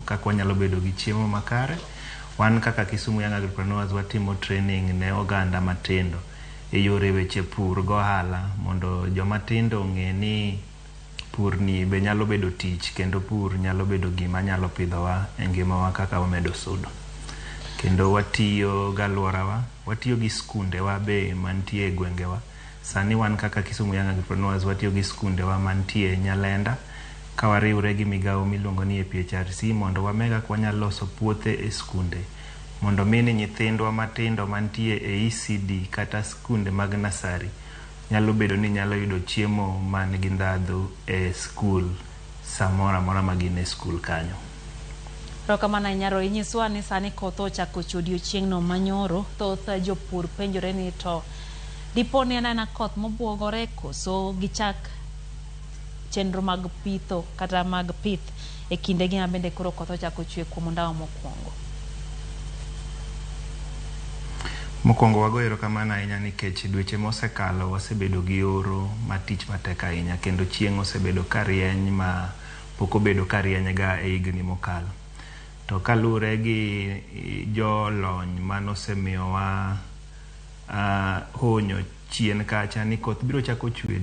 Kaka wanyalo bedo gi chiemo makare. Wan kaka Kisumu Young Agripreneurs watimo training ne oganda matindo e yore weche pur gohala mondo joma tindo ong'e ni pur ni be nyalo bedo tich kendo pur nyalo bedo gima nyalo pidhowa e ngimawa kaka wamedo sudo. Kendo watiyo gi alworawa, watiyo gi skundewa be mantie e gwengewa. Sani wan kaka Kisumu Young Agripreneurs watiyo gi skundewa mantie Nyalenda ka wariwre gi migawo miluongo ni APHRC mondo wame kaka wanyalo loso puothe e skunde mondo mi ni nyithindwa matindo mantie e ECD kata skunde mag nursery nyalo bedo ni nyalo yudo chiemo man gi ndhadhu e skul samoro amora ma gin e skul kanyo. Erokamano ahinya Roy, nyiswa ni sani koth ochako chwe odiochieng'no manyoro, thoth jopur penjore ni to dipo ni en aena koth mobuogore koso gichak chenro mag pitho kata mag pith e kindegi ma bende koro koth ochako chwe kuom ondawa mokwongo. Mokwongo wago erokamano ahinya nikech dweche mosekalo wasebedo gi oro matich matek ahinya kendo chieng' osebedo ka rieny ma pok obedo ka rieny ga e higni mokalo. To kaluwore gi jolony manosemiyowa honyo chien kacha ni koth biro chako chwe.